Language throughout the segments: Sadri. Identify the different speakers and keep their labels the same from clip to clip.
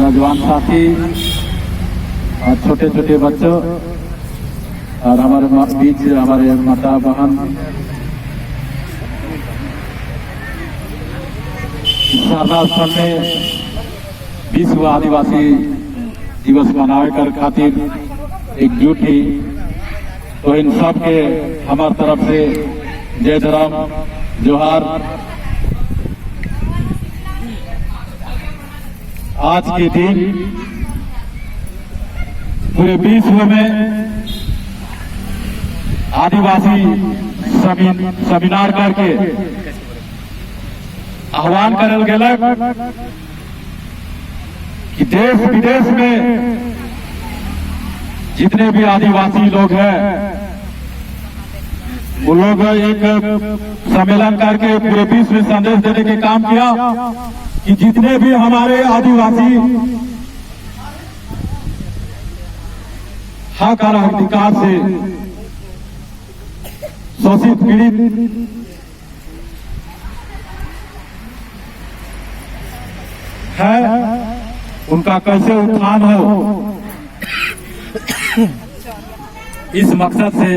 Speaker 1: नौजवान साथी और छोटे छोटे बच्चों और हमारे बीच हमारे माता बहन, सरना स्थल में विश्व आदिवासी दिवस मनावे कर खातिर एकजुट ही, तो इन सब के हमार तरफ से जय धर्म जोहार। आज के दिन पूरे विश्व में आदिवासी सेमिनार करके आह्वान करल गेलक कि देश विदेश में जितने भी आदिवासी लोग हैं, वो लोग एक सम्मेलन करके पूरे विश्व में संदेश देने के काम किया कि जितने भी हमारे आदिवासी हक और अधिकार से शोषित पीड़ित है, उनका कैसे उत्थान हो, इस मकसद से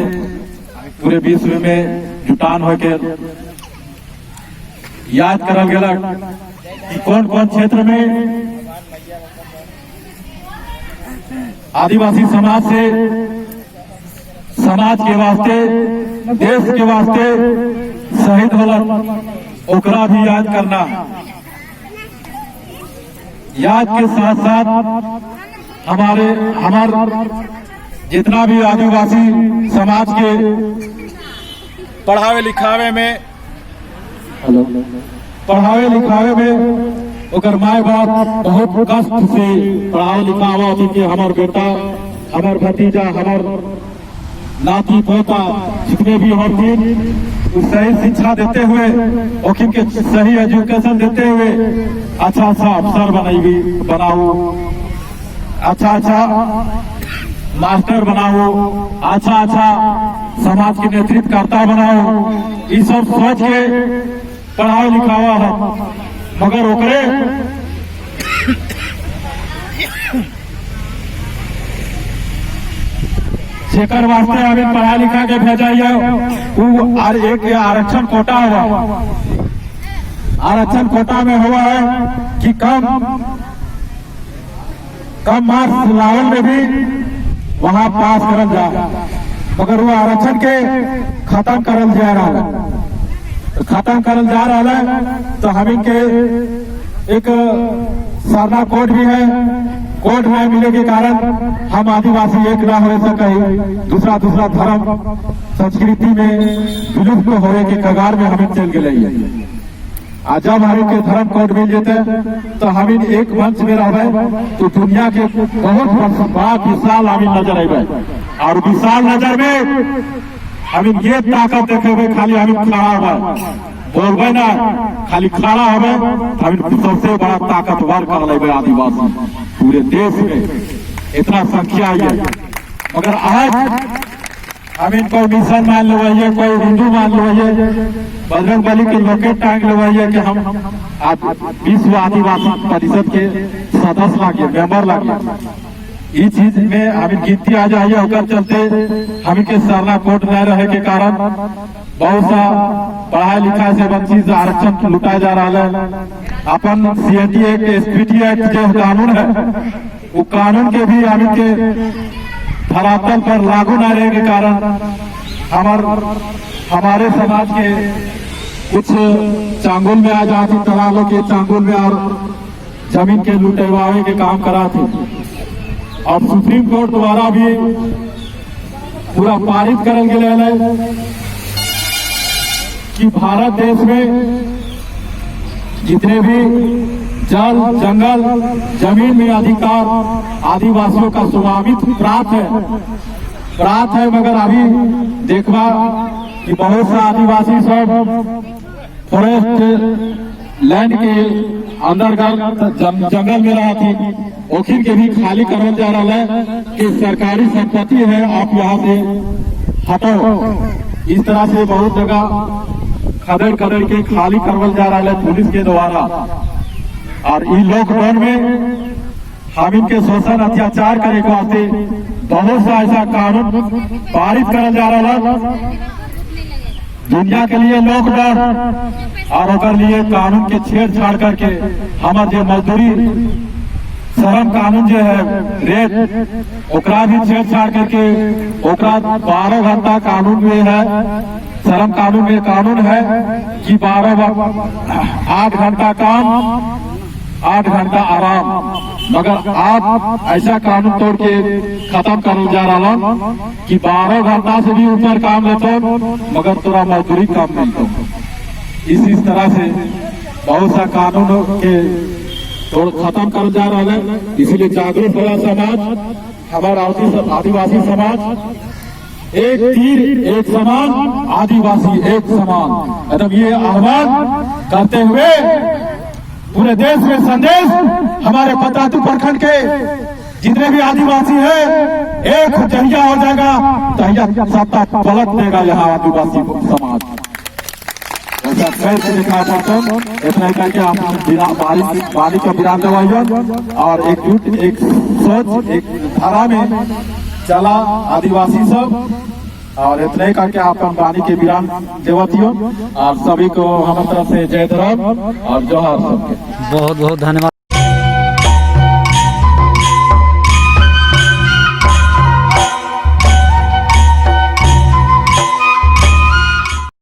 Speaker 1: पूरे विश्व में जुटान होकर याद करल गेलक कि कौन कौन क्षेत्र में आदिवासी समाज से समाज के वास्ते, देश के वास्ते शहीद होलन, ओकरा भी याद करना। याद के साथ साथ हमार जितना भी आदिवासी समाज के
Speaker 2: पढ़ावे लिखावे में,
Speaker 1: हेलो, पढ़ावे लिखावे में ओकर माय बाप बहुत कष्ट से पढ़ावे लिखावा थी कि हमार बेटा, हमार भतीजा, हमार नाती पोता जितने भी होथिन, वो सही शिक्षा देते हुए, ओखिन के सही एजुकेशन देते हुए अच्छा अच्छा अफसर बनाओ, अच्छा अच्छा मास्टर बनाओ, अच्छा अच्छा समाज के नेतृत्वकर्ता बनाओ, ये सब सोच के पढ़ाओ लिखावा है। मगर ओकरे जेकर वास्ते हमें पढ़ा लिखा के भेजाइए, वो और एक आरक्षण कोटा हुआ, आरक्षण कोटा में हुआ है कि कम मार्क्स लावल में भी वहां पास करल जा, मगर वो आरक्षण के खत्म करल जा रहा है। तो खत्म करल जा रहा है तो हमें के एक सरना कोड भी है, कोड न मिले के कारण हम आदिवासी एक ना हो सके, दूसरा दूसरा धर्म संस्कृति में विलुप्त होने के कगार में हमें चल गए। आज जब हमें के धर्म कोड मिल जाते तो हम एक मंच में रह तो दुनिया के बहुत बड़ा विशाल हमें नजर आए, और विशाल नजर में हम ये ताकत देखे, खाली हम खड़ा हुआ बोलबे ना, खाली खड़ा होबे तो हम सबसे बड़ा ताकतवर कर लेबे आदिवासी पूरे देश में, इतना संख्या है। मगर आज हम इनको मिशन मान लो, कोई हिंदू मान लो, बजरंग बली के लोकेट टांग लो कि हम विश्व आदिवासी परिषद के सदस्य लागे, मेंबर लागे। इस चीज में हमें गिनती आ जाइए, होकर चलते हम के सरना कोट न रहे के कारण बहुत सा पढ़ाई लिखाई से वंचित आरक्षण लुटाया जा रहा है। अपन सीएटी एक्ट, एसपीटी एक्ट जो कानून है, वो कानून के भी हम के धरातल पर लागू न रहे के कारण हमारे समाज के कुछ चांगुल में आ जाती, दलालों के चांगुल में और जमीन के लुटेवावे के काम करा थी। और सुप्रीम कोर्ट द्वारा भी पूरा पारित करल गेल है कि भारत देश में जितने भी जल, जंगल, जमीन में अधिकार आदिवासियों का स्वामित्व प्राप्त है, प्राप्त है। मगर अभी देखा कि बहुत सा आदिवासी सब फॉरेस्ट लैंड के अंतर्गत जंगल में रहा थी, ओखिन के भी खाली करल जा रहा है कि सरकारी संपत्ति है, आप यहाँ से हटो। इस तरह से बहुत जगह खदेड़ खदेड़ के खाली करवल जा रहा है पुलिस के द्वारा। और इन लॉकडाउन में हम इनके शोषण अत्याचार करे के वास्ते बहुत सा ऐसा कानून पारित करल जा रहा है। दुनिया के लिए लॉकडाउन और ओकर लिए कानून के छेड़छाड़ करके हमार जो मजदूरी श्रम कानून जो है रेत, ओकरा भी छेड़छाड़ करके ओकरा 12 घंटा कानून में है। श्रम कानून में कानून है कि 12, 8 घंटा काम, 8 घंटा आराम। मगर आप ऐसा कानून तोड़ के खत्म कर जा रहा कि 12 घंटा से भी ऊपर काम लेते, मगर तोरा मजदूरी कम मिलता। इस तरह से बहुत सा कानून के तोड़ खत्म कर जा रहा है। इसीलिए जागरूक होला समाज। हमारा आदिवासी समाज, एक तीर एक समान, आदिवासी एक समान, एकदम ये आह्वान करते हुए पूरे देश में संदेश, हमारे पतरातू प्रखंड के जितने भी आदिवासी हैं, एक जहिया हो जाएगा, तहिया सत्ता पलट देगा यहाँ आदिवासी समाज। ऐसा कैसे दिखा पड़ता। इतना ही करके आप बारिश वाणी का विराम दवाइए और एकजुट, एक सोच, एक धारा में चला आदिवासी सब। और इतने ही करके आप वाणी के विराम देवतियों और सभी को हमारे तरफ से जय धर्म और जोहार सबके।
Speaker 2: बहुत बहुत धन्यवाद।